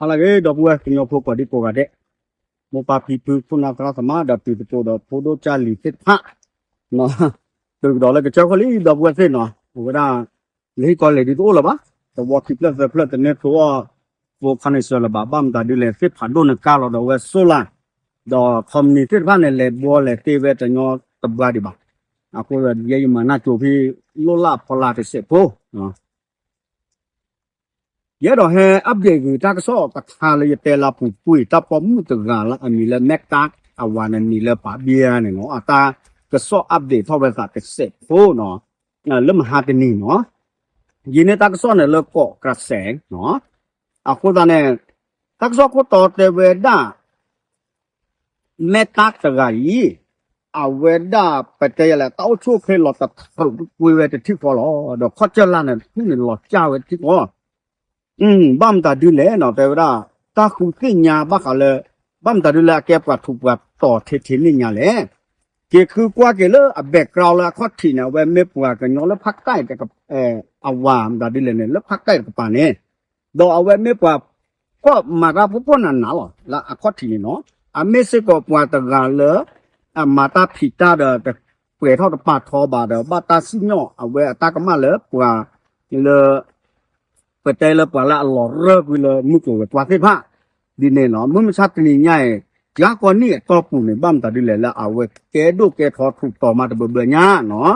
ဟါလၢအဂ့ၤ ဒီပုၢ်ဝဲၢ်ကညီဖိကိးဒံကိးဂၤဒဲး, မိၢ်ပၢ်ဖံဖု ခိၣ်နၢ်သရၣ်သမါ ဒီးတံၤသကိးဒီးဖိဒိၣ်ကၢ်လံၤသ့ၣ်တဖၣ်, တုၤကဒီးလၢကစၢၢ်ခိၣ်လံ ဒီပုၢ်ဝဲၢ်သ့ၣ်နီၤ, အဝဲဒၣ် လၢဟံၣ်ကီၢ်လဲၤဒ်တအိၣ်လၢၤဘၣ်, သဝီခံဖျၢၣ်သၢဖျၢၣ် တန့ၢ်ထိအီၣ် ဖိခါန့ၣ်စၢၤလၢၤဘၣ်, ဘၣ်မတၤဒ်လဲၣ် သ့ၣ်ဖးဒိၣ်န့ၣ်ကါလီၤဒီးအဝဲ solar ဒီး company သ့ၣ်တဖၣ်န့ၣ် လဲၤဘှီလဲၤတ့ဝဲတညီတဘှါဒံးဘၣ်. အဃိဒီး ယဲယမၤနၢ်ကၠိဖဲ လိၣ်လၢ်ဖီလာ်တစဲးဖိ ယအဲၣ်ဒိးဟဲ update ဂ့ၤတၢ်ကစီၣ်တခါလၢယတဲလၢပူၤကွံာ် တၢ်ပိာ်မုၣ်တဂၤလၢအမံၤလၢ Meta အဝၤန့ၣ် နံၤလၢပာ်ဘံယါန့ၣ်နီၤ အတၢ်ကစီၣ် update ထီၣ်ဝဲသးတစဲးဖိနီၤ, လၢမဟါတနံၤနီၤ, ယံၤန့ၢ်တၢ်ကစီၣ်န့ၣ်လၢကီးကရစဲးနီၤ, အဃိသတးန့ၣ် တၢ်ကစီၣ်ခိၣ်တီတဲဝဲဒၣ် Meta တဂၤအံၤ, အဝဲဒၣ်ပတဲယလဲၣ် တၢ်အိၣ်ဆူၣ်အိၣ်ချ့လီၤတထြူးကွံာ်ဝဲတထံၣ်ဃီလီၤ, ဒီးခီၣ်စၢၢ်လၢ်န့ၣ် ဖုၣ်န့ၣ်လီၤစၢ်ဝဲတထံၣ်ဃီ, ဘၣ်မတၤဒ်လဲၣ်နီၤ တဲဝဲဒၣ် တၢ်ဃုသ့ၣ်ညါဘၣ်ဃးလၢ ဘၣ်မတၤဒ်လၢအကဲပှၤထူးပှၤတီၤထဲထဲန့ၣ်ညါလဲၣ်, က့ၤဃုကွၢ်က့ၤလၢအ background လၢအခီၣ်ထံးန့ၣ် အဝဲမ့ၢ်ပှၤကညီလၢဖးကၠဲၣ် အဝၤမတၤဒ်လဲၣ်န့ၣ် လၢဖးကၠဲၣ်တကပၤန့ၣ် ဒီးအဝဲမ့ၢ်ပှၤ ကီၢ်မၤတၢ်ဖှီၣ်ဖှီၣ်နးနးလီၤ လၢအခီၣ်ထံးန့ၣ်နီၤ, အမ့ၢ်စ့ၢ်ကီးပှၤတဂၤလၢ အမၤတၢ်ဖံးတၢ်ဒီး တပှဲၤထီၣ်တပာ်ထီဘၣ်ဒီး ဘၣ်တၢ်စံၣ်ညီၣ်အဝဲအတၢ်ကမၣ်လၢပှၤလၢ ပတဲလၢပှၤလၢအလီၤရၢၢ်ကွံာ်လၢမုၢ်ကျိၤဝဲၤကွာ်သ့ၣ်တဖၣ် ဒ်န့ၣ်နီၤ, မုၢ်မဆါတနံၤညါအံၤ ကၤကီနံၣ်အတီၢ်ပူၤန့ၣ် ဘၣ်မတၤဒ်လဲၣ်လၢအဝဲကဲဒိၣ်ကဲထီထူးတီၤမးတဘျီဘျီညါနီၤ,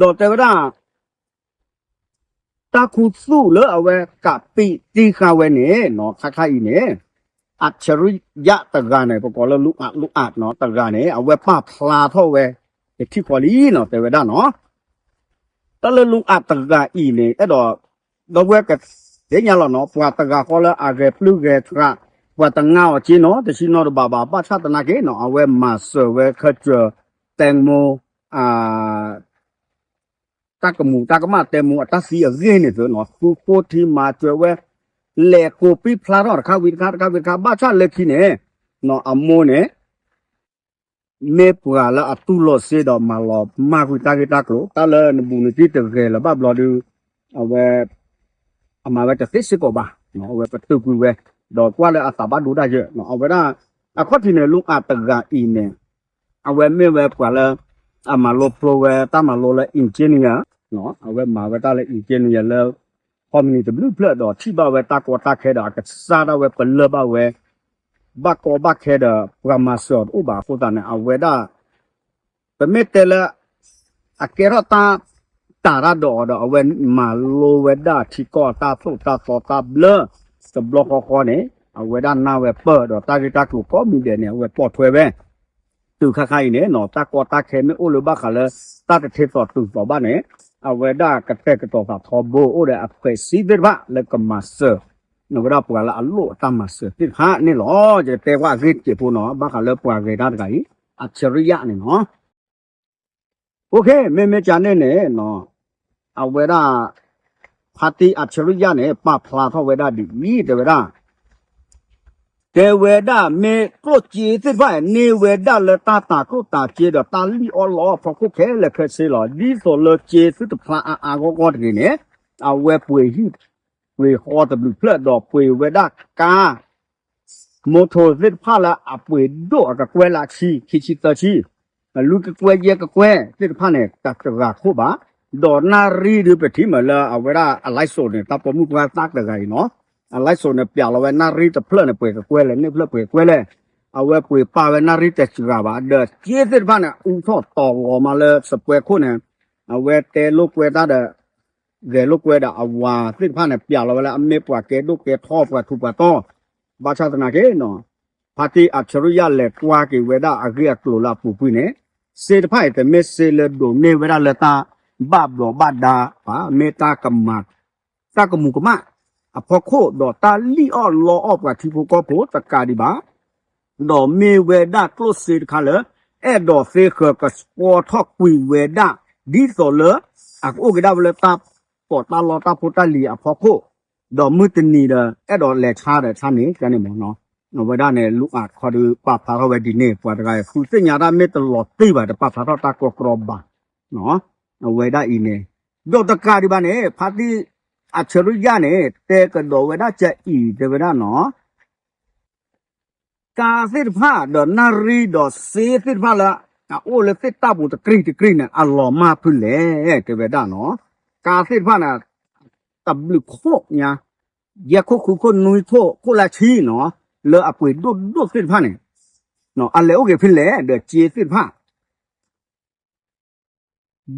ဒီးတဲဝဲဒၣ် တၢ်ခူသူၣ်လၢအဝဲကးပံးတံၢ်ဃာ်ဝဲန့ၣ်နီၤ ခါခါအံၤန့ၣ် အၣ်ဆရံယါတဂၤန့ၣ် ပကိးလၢလူအးလူအးနီၤ တဂၤန့ၣ် အဝဲပာ်ဖျါထီၣ်ဝဲ တထံၣ်ဃီလံနီၤ တဲဝဲဒၣ်နီၤ, တၢ်လၢလူအးတဂၤအံၤန့ၣ် အဲၣ်ဒိး ဒီပုၢ်ဝဲၢ်ကသ့ၣ်ညါလီၤနီၤ ပှၤတဂၤဃီလၢအဂဲၤပျုၢ်ဂဲၤဆှး ပှၤတငါအီၤက့နီၤ တဆံနီတဘးဘၣ် ဘၣ်ဆၣ်သနာ်က့နီၤ အဝဲမၤစၢၤဝဲခဲစၢၤ တဲမူ တၢ်ကမူၤတၢ်ကမၣ်တဲမူအတၢ်သံအဂ့ၢ်န့ၣ်သုနီၤ ဃုဃိထံမၤစၢၤဝဲ လဲၤကိးပံဖျါထီၣ်တခါဝံၤတခါ တခါဝံၤတခါ ဘၣ်ဆၣ်လၢခံန့ၣ် အမိၢ်န့ၣ် မ့ၢ်ပှၤလၢအတူၢ်လိာ်စ့ဒီးမၤလီၤမၢ်ကွံာ်တၢ်ဂ့ၢ်တၢ်ကျိၤ တၢ်လၢနဘူးနတံၢ်တဂဲၤလၢၤဘၣ်ဘျီဒု အဝဲ အမၤဝဲတသ့စ့ၢ်ကီးဘၣ်, အဝဲပတုာ်ကွံာ်ဝဲ ဒီးကွၢ်လၢအသးဘၣ်ဒိဒၣ်ယၢၢ် အဝဲဒၣ် အခီၣ်ထံးန့ၣ် လူအးတဂၤအံၤန့ၣ် အဝဲမ့ၢ်ဝဲပှၤလၢ အမၤလိဖျိဝဲတၢ်မၤလိလၢ engineer အဝဲမၤဝဲတၢ်လၢ engineer လၢ company တဘျုးဖျၢၣ်ဒီးထံၣ်ဘၣ်ဝဲတၢ်ကီတၢ်ခဲဒီးအကစၢ်ဒၣ်ဝဲပလၢၢ်ဘၣ်ဝဲ ဘၣ်ကီဘၣ်ခဲဒီးပှၤမၤစၢၤအီၤတအိၣ်ဘၣ်အဃိသတးန့ၣ် အဝဲဒၣ် ပမ့ၢ်တဲလၢ အကဲထီၣ်တၢ် တၢ်တၢ်ဒီးအီၤဒီး အဝဲမၤလိဝဲဒၣ်ထံကီၢ်တၢ်သိၣ်တၢ်သီတၢ်ဘျၢ တဘျီဃီဃီန့ၣ် အဝဲဒၣ်နၢ်ဝဲပၢၢ်ဒီးတၢ်ဂ့ၢ်တၢ်ကျိၤကိးမံၤဒဲးန့ၣ် အဝဲပိာ်ထွဲဝဲ တုၤခါခါအံၤန့ၣ်နီၤ တၢ်ကီတၢ်ခဲမ့ၢ်အိၣ်လၢဘၣ်ဃးလၢ တၢ်တထ့သိးတုၤသိးဘၣ်န့ၣ် အဝဲဒၣ်ကတဲာ်ကတီၤသးထီဘိအိၣ်ဒီးအဖှဲးစံသ့ၣ်တဖၣ်လၢကမၤစၢၤ အဝဲဒၣ်ပှၤလၢအလိၣ်အတၢ်မၤစၢၤသ့ၣ်တဖၣ်န့ၣ်လီၤ. ယကတဲကွၢ်အဂ့ၢ်တစဲးဖိနီၤ ဘၣ်ဃးလၢပှၤဂဲၤတၢ်တဂၤအံၤ အၣ်ဆရံယါန့ၣ်နီၤ OK မ့မ့ၢ်ကန့ၣ်န့ၣ် အဝဲဒၣ် ဖါတံၢ်အၣ်ဆရံယါန့ၣ် ပာ်ဖျါထီၣ်ဝဲဒၣ်ဒ်အံၤ တဲဝဲဒၣ် တဲဝဲဒၣ်မ့ၢ်ကျိၣ်စ့သ့ၣ်တဖၣ်န့ၣ် န့ၢ်ဝဲဒၣ်လၢတၢ်တၤကျိၣ်တၤစ့ဒီးတၢ်လံၣ်အီၣ်လီအီၣ်အဖီခိၣ်ခဲလၢာ်ခဲဆ့လီၤ. ဒ်သိးလၢစ့သ့ၣ်တဖျါအါအါဂီၢ်ဂီၢ်တဂ့ၤန့ၣ် အဝဲပှ့ၤဟံၣ်ပှ့ၤဃီတဘျုးဖျၢၣ်ဒီးပှ့ၤဝဲဒၣ်ကါ မိထိသ့ၣ်တဖၣ်လၢအပှ့ၤဒိၣ်အကကွဲၢ်လၢအဆံ ခံဆံသၢဆံ လွံၢ်ကကွဲၢ်ယဲၢ်ကကွဲၢ်သ့ၣ်တဖၣ်န့ၣ် တစှၤခိၣ်ဘၣ်. ဒီးနၣ်ရံၣ်ဒုးပထံၣ်မးလၢအဝဲဒၣ်အ live show န့ၣ် တၢ်ပိာ်မုၣ်ပှၢ်သၣ်တဂၤအံၤနီၤ အ live show န့ၣ် ပျးလီၤဝဲနၣ်ရံၣ်တဖျၢၣ်န့ၣ် ပှဲၤကကွဲၢ်လဲၣ် န့ၢ်ဖျၢၣ်ပှဲၤကကွဲၢ်လဲၣ် အဝဲပှ့ၤပာ်ဝဲနၣ်ရံၣ်တစှၤဘၣ် ဒီးစ့သ့ၣ်တဖၣ်န့ၣ် အူထီၣ်တီၤလီၤမးလၢစပွဲခိၣ်န့ၣ် အဝဲတဲလိာ်ကွဲတၢ်ဒီး ဂဲၤလိာ်ကွဲဒီးအဝၤသ့ၣ်တဖၣ်န့ၣ် ပျးလီၤဝဲလၢအမ့ၢ်ပှၤကဲဒိၣ်ကဲထီပှၤထူးပှၤတီၤ ဘၣ်ဆၣ်သနာ်က့နီၤ ဖါတံၢ်အၣ်ဆရံယါလဲၤကွၢ်က့ၤဝဲဒၣ်အဂ့ၢ်အကျိၤလၢအပူၤကွံာ်န့ၣ် စ့တဖၣ်အံၤတမ့ၢ်စ့လၢဒိးန့ၢ်ဝဲဒၣ်လၢတၢ်ဘၣ်ဘျီးဘၣ်ဒါဘၣ် မ့ၢ်တၢ်ကမၤ တၢ်ကမူၤကမၣ် အဖီခိၣ်ဒီးတၢ်လံၣ်အီၣ်လီအီၣ်ပှၤထံဖိကီၢ်ဖိတကးဒံးဘၣ် ဒီးမ့ၢ်ဝဲဒၣ်ကျိၣ်စ့တခါလၢ အဲၣ်ဒိးသ့ဃၢၤကဆှီထီၣ်ကွံာ်ဝဲဒၣ် ဒ်သိးလၢ အကအိၣ်က့ၤဒၣ်ဝဲလၢတၢ်ပီးတၢ်လီတၢ်ဖိတၢ်လံၤအဖီခိၣ် ဒီးမုၢ်တနံၤဒီး အဲၣ်ဒိးလဲၤဆါဒီးဆါန့ၣ် ကန့ၣ်မ့ၢ်နီၤ အဝဲဒၣ်န့ၣ် လူအးခီဒုးပာ်ဖျါထီၣ်ဝဲဒ်န့ၣ် ပှၤတဂၤဃုသ့ၣ်ညါတၢ်မ့ၢ်တလီၤတံၢ်ဘၣ် တပာ်ဖျါထီၣ်တၢ်ကီကြီဘၣ် အဝဲဒၣ်အံၤန့ၣ် ဒီးတကးဒံးဘၣ်န့ၣ် ဖါတံၢ်အၣ်ဆရံယါန့ၣ် တဲကဒီးဝဲဒၣ်ကအံၤ တဲဝဲဒၣ်နီၤ ကါသ့ၣ်တဖၣ်ဒီးနၣ်ရံၣ်ဒီးစ့သ့ၣ်တဖၣ်လၢ အအိၣ်လၢသ့ၣ်တၢ်ပူၤတကြံၢ်တကြံၢ်န့ၣ် အလီၤမၢ်ဖဲလဲၣ် တဲဝဲဒၣ်နီၤ. ကါသ့ၣ်တဖၣ်န့ၣ် တဘျုးခိၣ်ညါ, ယဲၢ်ခိၣ်ဃုခိၣ်နွံခိၣ် ခိၣ်လၢဆံနီၤ, လၢအပှ့ၤဒိၣ်ဒိၣ်သ့ၣ်တဖၣ်န့ၣ် အလဲၤအိၣ်က့ၤဖဲလဲၣ် ဒီးစ့သ့ၣ်တဖၣ်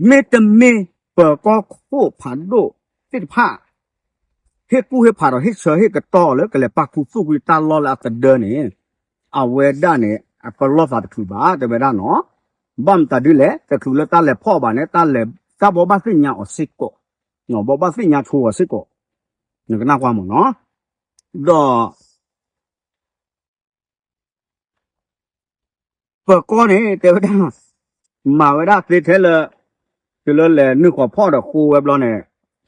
မ့တမ့ၢ် ပၢၤကီၢ်ခိၣ်ဖးဒိၣ်သ့ၣ်တဖၣ် ဟ့ၣ်ကူၣ်ဟ့ၣ်ဖးဒီးဟ့ၣ်ဆၢဟ့ၣ်ကတီၢ်လၢကလဲၤပာ်ခူသူၣ်ကွံာ်တၢ်လီၢ်လၢအသဒၢန့ၣ် အဝဲဒၣ်န့ၣ် အပလီၢ်သးတချုးဘၣ် တဲဝဲဒၣ်နီၤ. ဘၣ်မတၤဒ်လဲၣ် တချုးလၢတၢ်လဲၤဖီၣ်ဘၣ်န့ၣ် တၢ်လဲၤ တၢ်ဘိးဘၣ်သ့ၣ်ညါအီၤစ့ၢ်ကီး, ဘိးဘၣ်သ့ၣ်ညါဆိအီၤစ့ၢ်ကီး, နကနၣ်ကွၢ်မ့ၢ်နီၤ. ဒီး ပၢၤကီၢ်န့ၣ် တဲဝဲဒၣ် မၤဝဲဒၣ်သ့ထဲလၢ တုၤလၢလဲၤနုာ်ဃီၤဖီၣ်ဒီးဃိဝဲဘျီန့ၣ်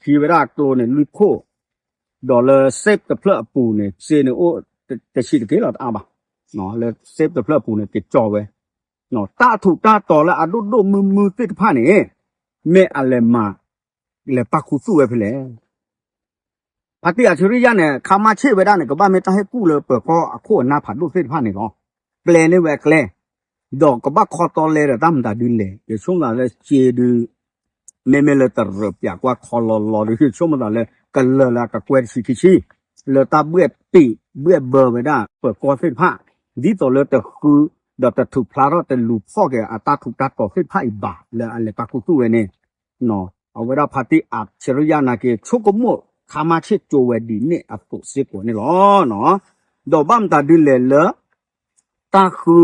ဟံးဝဲဒၣ်ကျိန့ၣ်လွံၢ်ခိၣ်, ဒီးလၢ safe တဖျၢၣ်အပူၤန့ၣ် စ့န့ၣ်အိၣ် တဆံးတက့ၢ်လီၤတအါဘၣ်, လၢ safe တဖျၢၣ်အပူၤန့ၣ် က့ၤကၠီဝဲ, တၢ်ထူးတၢ်တီၤလၢအဒိၣ်ဒိၣ်မုၢ်မုၢ်သ့ၣ်တဖၣ်န့ၣ် မ့ၢ်အလဲၤမၤ လဲၤပာ်ခူသူၣ်ဝဲဖဲလဲၣ် ဖါတံၢ်အၣ်ဆူရံယါန့ၣ် ခါမါဆ့ၣ်ဝဲဒၣ်န့ၣ် ကဘၣ်မ့ၢ်တၢ်ဟ့ၣ်ကူၣ်လၢပၢၤကီၢ်အခိၣ်အနၢ်ဖးဒိၣ်သ့ၣ်တဖၣ်န့ၣ်လီၤ. ကျဲန့ၢ်ဝဲအကျဲ, ဒီးကဘၣ်ခီတီလဲဒီးတၢ်မတၤဒ်လဲၣ် ယဆိကမိၣ်သးလၢစ့ဒုး မ့မ့ၢ်လၢတရၢးပၠးကွၢ်ခီလီၤလီၤဒီး ယဆိကမိၣ်သးလၢကလၢာ်လၢအကကွဲၢ်တဆံခံဆံ, လၢတၢ်ဘှဲၣ်ပံး ဘှဲၣ်ဘၢဝဲဒၣ်ပၢၤကီၢ်သ့ၣ်တဖၣ်, ဒ်သိးလၢတဃု ဒီးတထုးဖျါထီၣ်တလူၤဖီၣ်က့ၤအတၢ်ထူးတၢ်တီၤသ့ၣ်တဖၣ်အံၤဘၣ် လၢအလဲၤပာ်ခူသူၣ်ဝဲန့ၣ် အဝဲဒၣ်ဖါတံၢ်အၣ်ဆူရံယါနာ်က့ ဆိကမိၣ်ခါမါဆ့ၣ်ကၠိဝဲဒ်န့ၣ်အသိးစ့ၢ်ကီးန့ၣ်လီၤ. ဒီးဘၣ်မတၤဒ်လဲၣ်လၢ တၢ်ဃု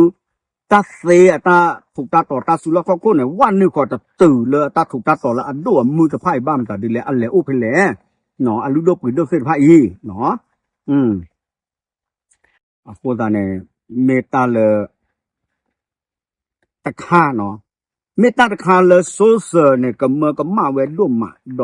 တၢ်သ့အတၢ်ထူးတၢ်တီၤတၢ်စုလီၢ်ခီၣ်ခိၣ်န့ၣ် ဝဲနုာ်ဃီၤတတုၤလၢတၢ်ထူးတၢ်တီၤလၢအဒိၣ်အမုၢ်တဖၣ်အံၤ ဘၣ်မတၤဒ်လဲၣ် အလဲၤအိၣ်ဖဲလဲၣ်, အလုၢ်ဒိၣ်ပှ့ၤဒိၣ်သ့ၣ်တဖၣ်အံၤ အဃိသတးန့ၣ် မ့ၢ်တၢ်လၢ တခါနီၤ, မ့ၢ်တၢ်တခါလၢ social န့ၣ် ကမၢကမၣ်ဝဲဒိၣ်မး ဒီးတ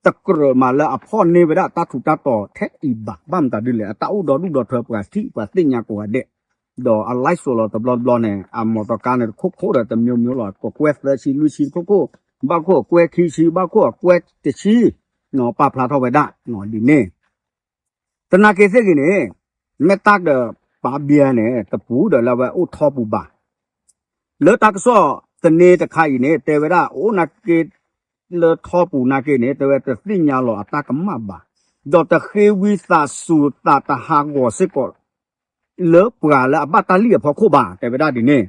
ကြၢးမးလၢအဖီၣ်န့ၢ်ဝဲဒၣ်တၢ်ထူးတၢ်တီၤထဲအံၤဘၣ်. ဘၣ်မတၤဒ်လဲၣ် အတၢ်အိၣ်ဒီဒူၣ်ဒီထၢပှၤထံၣ်ပှၤသ့ၣ်ညါကိးဂၤဒဲး, ဒီးအ live show လီၤတဘျီတဘျီန့ၣ် အမီၢ်တကါန့ၣ် တခိၣ်ခိၣ်ဒီးတမျိုးမျိုးလီၤ, ကကွဲၢ်သၢဆံလွံၢ်ဆံတခိၣ်ခိၣ်, ဘၣ်ခိၣ်အကွဲၢ်ခံဆံ, ဘၣ်ခိၣ်အကွဲၢ်တဆံ, ပာ်ဖျါထီၣ်ဝဲဒၣ်ဒ်န့ၣ် သနာ်က့သ့ၣ်ဂ့ၤန့ၣ် မ့ၢ်တၢ်ဒီးပာ်ဘျဲၣ်န့ၣ် တပူၤဒီးလၢအဝဲအိၣ်ထီပူၤဘၣ်. လၢတၢ်ကစီၣ်သန့တခါအံၤန့ၣ် တဲဝဲဒၣ်အိၣ်နာ်က့ လၢထီပူၤနာ်က့န့ၣ် တဲဝဲတသ့ၣ်ညါလီၤအတၢ်ကမၣ်ဘၣ်, ဒီးတဃ့ဝံသးစူၤသးတဟးဂီၤစ့ၢ်ကီး လၢပှၤလၢအဘၣ်တၢ်လံၣ်အဖီခိၣ်ဘၣ် တဲဝဲဒၣ်ဒ်န့ၣ်.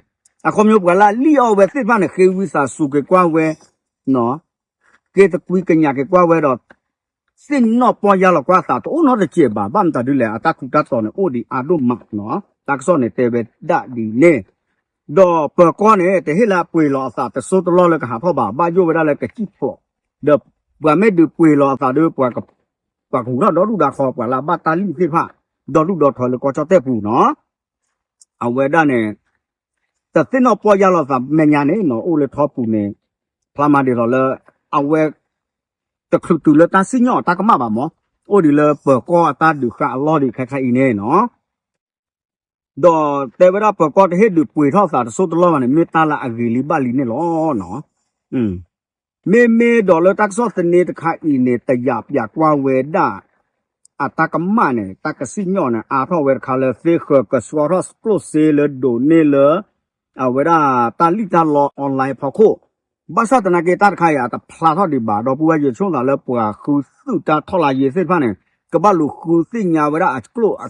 အခီပညီပှၤလၢအလံၣ်အီၣ်ဝဲသ့ၣ်တဖၣ်န့ၣ် ဃ့ဝံသးစူၤက့ၤကွၢ်ဝဲ က့ၤသကွံကညးက့ၤကွၢ်ဝဲဒီး သ့ၣ်နီၣ်ပီၢ်ယၢ်လီၤကွၢ်အသးတအိၣ်နီတစဲးဘၣ်. ဘၣ်မတၤဒ်လဲၣ် အတၢ်ထူးတၢ်တီၤန့ၣ် အိၣ်ဒံးအါဒိၣ်မးနီၤ. တၢ်ကစီၣ်န့ၣ်တဲဝဲဒၣ်ဒ်န့ၣ်, ဒီးပၢၤကီၢ်န့ၣ် တဟ့ၣ်လၢအပှ့ၤလီၤအသးတစိၢ်တလီၢ်လၢကဟးထီၣ်ဘၣ်, ဘၣ်ယိၣ်ဝဲဒၣ်လၢကစံၣ်ဖျိး, ဒီးပှၤမ့ၢ်ဒုးပှ့ၤလီၤအသးဒီး ပှၤကဂုၤထီၣ်ဒီဒူၣ်ဒီထီ ပှၤလၢအဘၣ်တၢ်လံၣ်သ့ၣ်တဖၣ် ဒီဒူၣ်ဒီထီလၢကီၢ်ကၠီၣ်တဲၣ်ပူၤနီၤ. အဝဲဒၣ်န့ၣ် တသ့ၣ်နီၣ်ပီၢ်ယၢ်လီၤသးမဲာ်ညါန့ၣ်နီၤ, အိၣ်လၢထီပူၤန့ၣ် ဖျါမးဒ်သိးလၢ အဝဲ တချုးတုၤလၢတၢ်စံၣ်ညီၣ်အတၢ်ကမၣ်ဘၣ်မး, အိၣ်ဒံးလၢပၢၤကီၢ်အတၢ်ဒုးဃာ်အလီၢ်ဒံးခဲခါအံၤန့ၣ်နီၤ. ဒီးတဲဝဲဒၣ်ပၢၤကီၢ်တဟ့ၣ်ဒုးပှ့ၤထီၣ်သးတစိၢ်တလီၢ်ဘၣ်န့ၣ် မ့ၢ်တၢ်လၢအဂ့ၤလံဘၣ်လံန့ၣ်လီၤ. မ့မ့ၢ်ဒီးလၢတၢ်ကစီၣ်သန့တခါအံၤန့ၣ် တယာ်ပၠးကွၢ်ဝဲဒၣ် အတၢ်ကမၣ်န့ၣ် တၢ်ကစံၣ်ညီၣ်န့ၣ် အါထီၣ်ဝဲတခါလၢ သ့ဃၢၤကဆှီထီၣ်ကျိၣ်စ့လၢဒိးန့ၢ်လၢ အဝဲဒၣ်တၢ်လံၣ်တၢ်လီ online ဖီခိၣ်, ဘၣ်ဆၣ်သနာ်က့တၢ်တခါအံၤ အတဖျါထီၣ်ဒံးဘၣ် ဒီပုၢ်ဝဲၢ် ယဆိကမိၣ်သးလၢပှၤဃုသုးတၢ်ထီၣ်လါယ့သ့ၣ်တဖၣ်န့ၣ် ကဘၣ်လူၤဃုသ့ၣ်ညါဝဲဒၣ်အကျိၣ်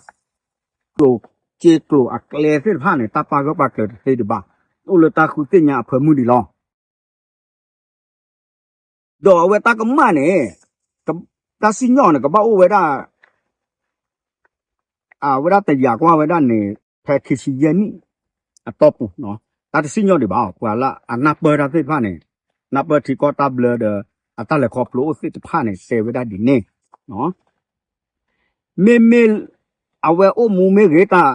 ကျိၣ်စ့ကျိၣ်အကျဲသ့ၣ်တဖၣ်န့ၣ် တၢ်ပာ်ဂၢၢ်ပာ်ကျၢၤတသ့ဒံးဘၣ်, အိၣ်လၢတၢ်ဃုသ့ၣ်ညါအဖၢမုၢ်ဒံးလီၤ. ဒီးအဝဲတၢ်ကမၣ်န့ၣ် တၢ်စံၣ်ညီၣ်န့ၣ် ကဘၣ်အိၣ်ဝဲဒၣ် အဝဲဒၣ်တယာ်ကွၢ်ဝဲဒၣ်န့ၣ် ဖဲခံဆံယဲၢ်နံၣ်အတီၢ်ပူၤ, တၢ်တစံၣ်ညီၣ်ဒံးဘၣ်, ပှၤလၢအနၢ်ပၢၢ်တၢ်သ့ၣ်တဖၣ်န့ၣ် နၢ်ပၢၢ်ထံကီၢ်တၢ်ဘျၢဒီး အတၢ်လဲၤခီဖျိအိၣ်သ့ၣ်တဖၣ်န့ၣ် တဲဝဲဒၣ်ဒ်န့ၣ် မ့မ့ၢ် အဝဲအိၣ်မူမ့ၢ်ဂ့ၤတၢ်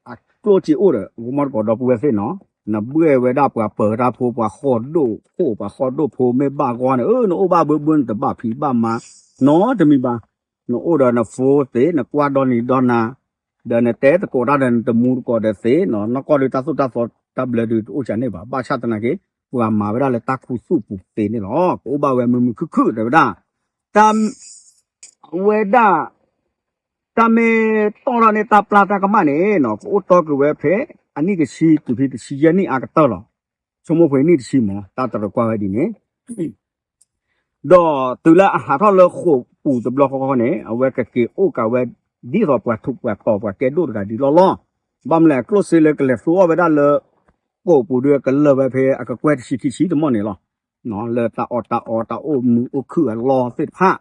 အကျိၣ်စ့အိၣ်ဒီး ဂီၤမီၢ်တကိးဒီပုၢ်ဝဲၢ်သ့ၣ်နီၤ, နဘှဲၣ်ဝဲဒၣ်ပှၤပၢၤတၢ်ဖိ ပှၤဃီဒိၣ်ခိၣ် ပှၤဃီဒိၣ်ဖိမ့ၢ်ဘၣ်ဂီၢ်န့ၣ် အၢ နအိၣ်ဘၣ်ဘၢဘၢ နတဘၣ်ဖံးဘၣ်မၤ နီတမံၤဘၣ်, နအိၣ်ဒီးနဖိသ့ နကွၢ်ဒီနံၤဒီနၤ ဒီးနတဲသကိးတၢ်ဒီးနတမူတကိးဒီးသ့နီၤ, နီၢ်ကီၢ်ဒုးတၢ်သိၣ်တၢ်သီတၢ်ဘျၢဒုးတအိၣ်စ့ၢ်န့ၣ်ဘၣ်, ဘၣ်ဆၣ်သနာ်က့ ပှၤမၤဝဲဒၣ်လၢတၢ်ခူသူၣ်ပူၤသ့န့ၣ်လီၤ, ကအိၣ်ဘၣ်ဝဲမုာ်မုာ်ခုၣ်ခုၣ်တဲဝဲဒၣ်, တၢ် အဝဲဒၣ် တၢ်မ့ၢ်တီၢ်ထီၣ်န့ၢ်တၢ်ပျၢ်တၢ်ကမၣ်န့ၣ်နီၤ ကအိၣ်တီက့ၤဝဲဖဲ အနံၣ်တဆံတုၤဖဲတဆံယဲၢ်နံၣ်အကတၢၢ်လီၤ. ဆိကမိၣ်ဖဲနံၣ်တဆံမး တၢ်တရၢကွၢ်ဝဲဒ်န့ၣ် ဒီးတုၤလၢအဟးထီၣ်လၢဃိာ်ပူၤတဘျီဃီဃီန့ၣ် အဝဲကက့ၤအိၣ်ကးဝဲ ဒ်သိးပှၤထူးပှၤတီၤပှၤကဲဒိၣ်တဂၤဒ်လီၢ်လီၢ်. ဘၣ်မနုၤလဲၣ်ကျိၣ်စ့လၢကလဲၤသိအီၣ်ဝဲဒၣ်လၢ ဃိာ်ပူၤဒီးကလၢာ်ဝဲဖဲအကကွဲၢ်တဆံခံဆံတမီၢ်န့ၣ်လီၤ. လၢတၢ်အီၣ်တၢ်အီတၢ်အိၣ်မူအိၣ်ခုၣ်အလီၢ်သ့ၣ်တဖၣ်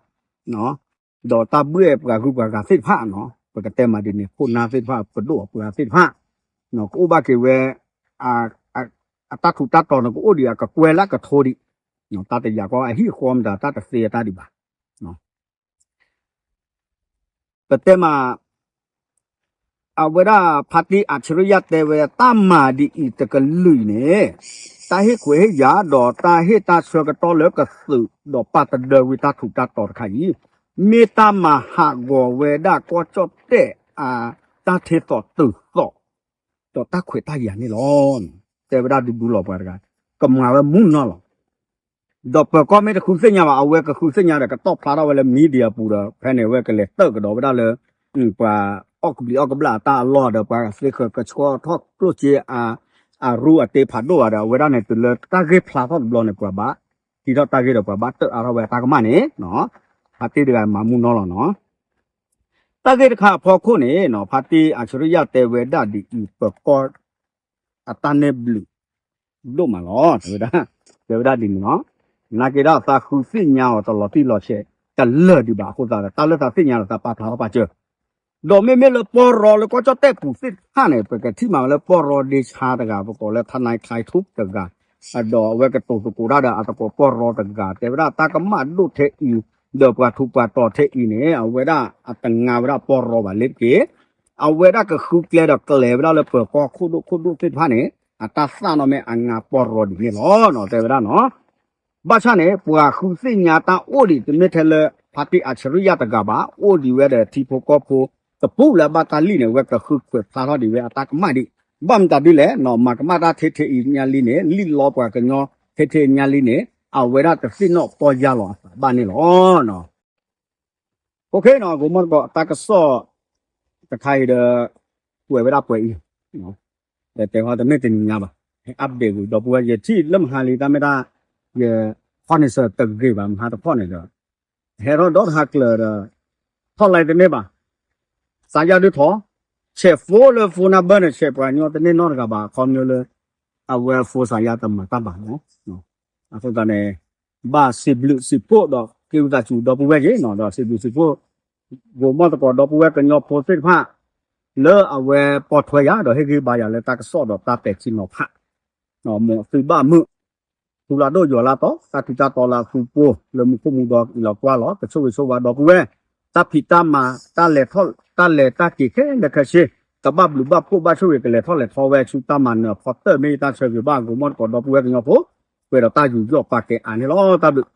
ဒီးတၢ်ဘှ့ၣ်ပှၤဂုၤပှၤဂၤသ့ၣ်တဖၣ်နီၤ ပကတဲမးဒ်န့ၣ် ခိၣ်နၢ်သ့ၣ်တဖၣ် ပဒိၣ်အပှၤသ့ၣ်တဖၣ် ကအိၣ်ဘၣ်က့ၤဝဲ အတၢ်ထူးတၢ်တီၤန့ၣ် ကအိၣ်ဒံးအကကွဲၢ်လၢကထိဒံး တၢ်တယာ်ကီအဟံၣ်အဃီမတၤ တၢ်တသ့အတၢ်ဒံးဘၣ် ပတဲမး အဝဲဒၣ်ဖါတံၢ်အၣ်ဆရံယၣ်တဲဝဲ တၢ်မၤဒ်အံၤတကလုာ်အံၤန့ၣ် တၢ်ဟ့ၣ်ခွဲးဟ့ၣ်ယာ်ဒီးတၢ်ဟ့ၣ်တၢ်ဆၢကတီၢ်လၢကသုးဒီးပာ်တဒၢဝံၤတၢ်ထူးတၢ်တီၤတခါအံၤ မ့ၢ်တၢ်မၤဟးဂီၤဝဲဒၣ်ကီၢ်ကၠီၣ်တဲၣ်အတၢ်ထ့သိးတုၤသိး ဒီးတၢ်ခွဲးတၢ်ယာ်န့ၣ်လီၤ. တဲဝဲဒၣ်ဒူဒူလီၤပှၤတဂၤ ကမၤဝဲမူနီၢ်လီၤ. ဒီးပၢၤကီၢ်မ့ၢ်တဃုသ့ၣ်ညါဘၣ် အဝဲကဃုသ့ၣ်ညါဒီးကတီၢ်ဖျါထီၣ်ဝဲလၢ media ပူၤဒီး ဖဲန့ၣ်အဝဲကလဲၤတၢၢ်ကဒီးဝဲဒၣ်လၢ ပှၤအီၣ်ကဘျံးအီၣ်ကဘျၣ်အတၢ်အလီၢ်ဒီး ပှၤသ့ဃၢၤကဆှီထီၣ်ကျိၣ်စ့ အရူအတ့ဖးဒိၣ်ဘၣ်ဒီး အဝဲဒၣ်န့ၣ်တုၤလၢတၢ်ဂ့ၢ်ဖျါထီၣ်တဘျီန့ၣ် ပှၤဘၣ်ထံးထီၣ်တၢ်ဂ့ၢ်ဒီးပှၤဘၣ်တၢၢ်အါထီၣ်ဝဲအတၢ်ကမၣ်န့ၣ် ဖါတံၢ်တဂၤမၤမူနီၢ်လီၤနီၤ. တၢ်ဂ့ၢ်တခါအဖီခိၣ်န့ၣ်နီၤ ဖါတံၢ်အၣ်ဆရံယၣ်တဲဝဲဒၣ်ဒ်အံၤ ပၢၤကီၢ် အတၢ်န့ၢ်ဘျုး ဒိၣ်မးလီၤ တဲဝဲဒၣ် တဲဝဲဒၣ်ဒ်န့ၣ်လီၤ. နာ်က့ဒီးသးဃုသ့ၣ်ညါအီၤတလီၤတံၢ်လီၤဆဲး တလၢာ်ဒံးဘၣ်အဃိသတးဒီး တၢ်လၢသးသ့ၣ်ညါဒီးသးပာ်ဖျါထီၣ်ပာ်စၢၤ ဒီးမ့မ့ၢ်လၢပီၢ်ရီလၢကီၢ်ကၠီၣ်တဲၣ်ပူၤသ့ၣ်တဖၣ်န့ၣ် ပကထံၣ်မးဝဲလၢပီၢ်ရီဒ့ဆါတဂၤ ပကိးလၢ ထနၢၣ်ချါထူး တဂၤ ဒီးအဝဲကတိၤသကိးတၢ်ဒီးအသကိးပီၢ်ရီတဂၤ တဲဝဲဒၣ်တၢ်ကမၣ်ဒိၣ်ထဲအံၤ ဒီးပှၤထူးပှၤတီၤထဲအံၤန့ၣ် အဝဲဒၣ်အတငါဝဲဒၣ်ပီၢ်ရီဘၣ်လ့တက့ၢ်. အဝဲဒၣ်ကဃုကျဲဒီးကျဲၤဝဲဒၣ်လၢပၢၤကီၢ်ခိၣ်ဒိၣ်ခိၣ်ဒိၣ်သ့ၣ်တဖၣ်န့ၣ် အတၢ်သၣ်နီၣ်မ့ၢ်အငါပီၢ်ရီဒ်န့ၣ်လီၤ တဲဝဲဒၣ်နီၤ. ဘၣ်ဆၣ်န့ၣ် ပှၤဃုသ့ၣ်ညါတၢ်အိၣ်ဒံး တမ့ၢ်ထဲလၢ ဖါတံၢ်အၣ်ဆရံယၣ်တဂၤဘၣ် အိၣ်ဒံးဝဲဒီးထံဖိကီၢ်ဖိတပူၤလၢအဘၣ်တၢ်လံၣ်န့ၣ် အဝဲကဃုခွဲးဖျါထီၣ်ဒံးဝဲအတၢ်ကမၣ်ဒံး ဘၣ်မတၤဒ်လဲၣ် မၤကမၣ်တၢ်ထဲထဲအံၤညါလံန့ၣ် လံၣ်လီပှၤကညီထဲထဲအံၤညါလံန့ၣ် အဝဲဒၣ်တသ့ၣ်နီၣ်ပီၢ်ယၢ်လီၤအသးဘၣ်န့ၣ်လီၤ. အဃိခဲအံၤနီၤဂိၤမီၢ်တကိးတၢ်ကစီၣ်တခါအံၤဒီး ကွဲးဝဲဒၣ်ပှဲၤအံၤ ဒီးတဲဃီတမ့ၢ်တနံၤညါဘၣ် update ဝံၤ ဒီပုၢ်ဝဲၢ် ယထံၣ်လၢမဟါလံ တၢ်မ့ၢ်တၢ် ယ ဖီၣ်န့ၢ်စၢၤတဂ့ၤဘၣ် မဟါတဖီၣ်န့ၣ်ဒီး ဟဲထီၣ်ဒီတဟါကျၢၤဒီး ထီၣ်လဲတန့ၢ်ဘၣ် စးယါဒုးထီၣ် ဆဲးဖိလၢ phone number န့ၣ် ဆဲးပှၤကညီတန့ၢ်နီတဂၤဘၣ် အခီပညီလၢ အဝဲ phone စးယါတမၤတၢ်ဘၣ်မး အဃိသတးန့ၣ် ဘၣ်စံးဘျုးစံးဖှိၣ်ဒီးက့ၤဝံသးစူၤဒီပုၢ်ဝဲၢ်က့ၤနီၤ ဒီးစံးဘျုးစံးဖှိၣ် ဂိၤမီၢ်တကိးဒီပုၢ်ဝဲၢ်ကညီဖိသ့ၣ်တဖၣ် လၢအဝဲပိာ်ထွဲယၤဒီးဟ့ၣ်ဂံၢ်ဘါယၤလၢတၢ်ကစီၣ်ဒီးတၢ်ပဲာ်ထံနီၤဖး မ်သုဘၣ်မုာ် ထူလၢဒိၣ်ယွၤလၢတီ တၢ်ထူးတၢ်တီလၢအဃုပူၤ လၢမူခိၣ်မူဒီအလီၤကွၢ်လီၤ ကဆိၣ်ဂ့ၤဆိၣ်ဝါဒီပုၢ်ဝဲၢ် တၢ်ဖံးတၢ်မၤ တၢ်လဲၤထီၣ် တၢ်လဲၤတၢ်က့ၤခဲလၢာ်ခဲဆ့ ကဘၣ်ဘျုးဘၣ်ဖှိၣ်ဘၣ်ဆိၣ်ဂ့ၤကလဲၤထီၣ်လဲၤထီဝဲဆူတၢ်မၤနၢၤအဖီတၢၢ်မ့ၢ်တၢ်ဆၢဂ့ၤဘၣ် ဂိၤမီၢ်တကိးဒီပုၢ်ဝဲၢ်ကညီဖိ ပှဲၤဒီးတၢ်ယူးယီၣ်ပာ်ကဲအါန့ၣ်လီၤ တၢ်ဘျုး